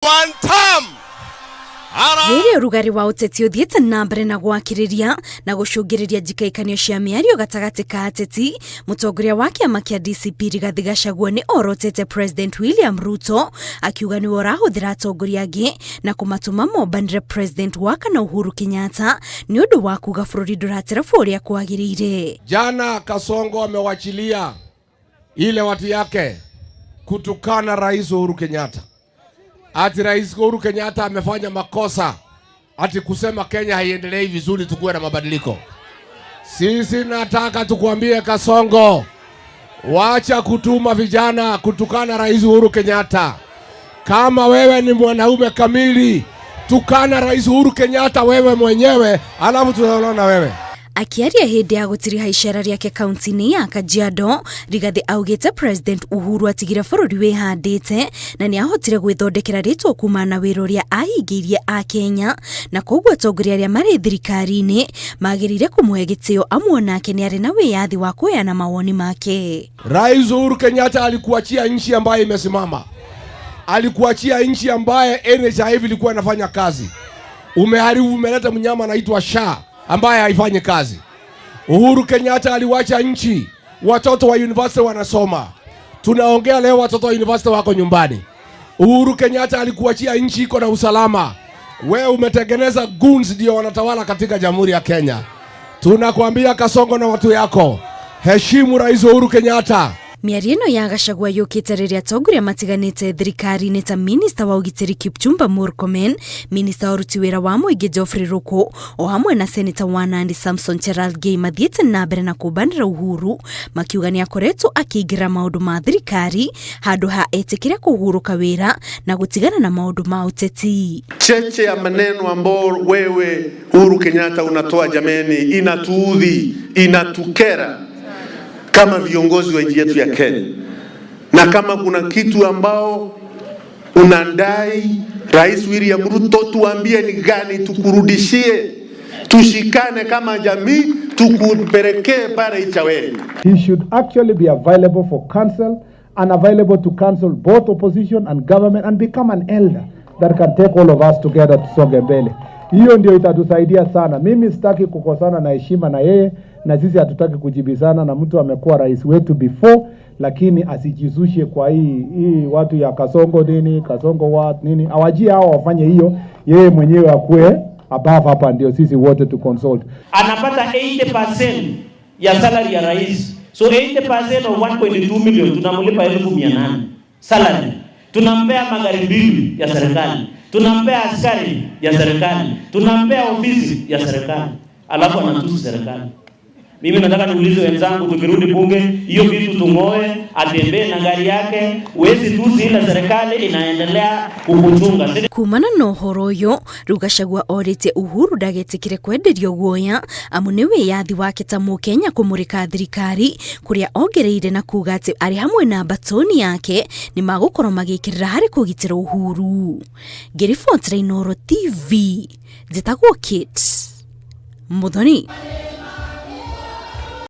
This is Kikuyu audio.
One term. Rĩrĩa ũrugarĩ wa ũteti ũthiĩte na mbere na gwakĩrĩria na gũcũngĩrĩria njikaikanio cia mĩario gatagatĩ ka ateti, mũtongoria wa kĩama kĩa DCP Rigathi Gachagua nĩ orotete President William Ruto akiuga nĩwe ũrahũthĩra atongoria angĩ na kũmatũma mombanĩre President wa kana Uhuru Kenyatta nĩ ũndũ wa kuga bũrũri ndũraterebwo ũrĩa kwagĩrĩire. Jana Kasongo amewachilia ile watu yake kutukana Rais Uhuru Kenyatta, ati Rais Uhuru Kenyatta amefanya makosa, ati kusema Kenya haiendelei vizuri, tukuwe na mabadiliko. Sisi nataka tukuambie Kasongo, wacha kutuma vijana kutukana Rais Uhuru Kenyatta. Kama wewe ni mwanaume kamili, tukana Rais Uhuru Kenyatta wewe mwenyewe, alafu tutaona na wewe. Akiaria hĩndĩ ya gũtiriha icera rĩake kaunti-inĩ ya Kajiado, Rigathi augĩte President Uhuru atigire bũrũri wĩhandĩte na nĩ ahotire gwĩthondekera rĩtwa kumana na wĩra ũrĩa ahingĩirie Akenya, na koguo atongoria arĩa marĩ thirikari-inĩ magĩrĩire kũmũhe gĩtĩo amu onake nĩ arĩ na wĩyathi wa kũheana mawoni make. Rais Uhuru Kenyatta alikuachia nchi ambayo imesimama, alikuachia nchi ambaye NHIF ilikuwa inafanya kazi. Umeharibu, umeleta mnyama anaitwa SHA ambaye haifanyi kazi. Uhuru Kenyatta aliwacha nchi, watoto wa university wanasoma. Tunaongea leo, watoto wa university wako nyumbani. Uhuru Kenyatta alikuachia nchi iko na usalama. Wewe umetengeneza goons ndio wanatawala katika Jamhuri ya Kenya. Tunakwambia Kasongo na watu yako, heshimu Rais Uhuru Kenyatta. Mĩario ĩno ya Gachagua yũkĩte rĩrĩa atongoria matiganĩte thirikari-inĩ ta minista wa ũgitĩri Kipchumba Murkomen, minista wa ũruti wĩra wa mũingĩ Geoffrey Ruku o hamwe na seneta wa Nandi Samson Cherargei mathiĩte na mbere na kũmbanĩra Uhuru makiuga nĩ akoretwo akĩingĩra maũndũ ma thirikari handũ ha etĩkĩre kũhurũka wĩra na gũtigana na maũndũ ma ũteti. Cheche ya maneno ambao wewe Uhuru Kenyatta unatoa, jameni, inatuudhi, inatukera kama viongozi wa nchi yetu ya Kenya. Na kama kuna kitu ambao unadai Rais William Ruto, tuambie ni gani, tukurudishie, tushikane kama jamii, tukupelekee pale Ichaweri. He should actually be available for counsel and available to counsel both opposition and government and become an elder that can take all of us together tusonge mbele. Hiyo ndio itatusaidia sana. Mimi sitaki kukosana na heshima na yeye, na sisi hatutaki kujibizana na mtu amekuwa rais wetu before, lakini asijizushe kwa hii watu ya Kasongo nini, Kasongo what nini, awajie hao wafanye hiyo, yeye mwenyewe akuwe above hapa, ndio sisi wote tu consult. Anapata 80% ya salary ya rais. So 80% of 1.2 million, tunamlipa 800,000 salary. Tunampea magari mbili ya serikali, tunampea askari ya serikali, tunampea ofisi ya serikali, alafu anatusi serikali. Mimi nataka niulize wenzangu, tukirudi bunge, hiyo vitu tung'oe, atembee na gari yake. Huwezi tusi ile serikali inaendelea kukuchunga. Kumana na ũhoro ũyũ, rĩu Gachagua orĩtie Uhuru ndagetĩkĩre kwenderio guoya amu nĩ wĩyathi wake ta mũkenya kũmũrĩka thirikari, kũrĩa ongereire na kuga atĩ arĩ hamwe na mbatoni yake nĩ magũkorwo magĩkĩrĩra harĩ kũgitĩra Uhuru. Ngĩribotera Inooro TV, njĩtagwo Kate Muthoni.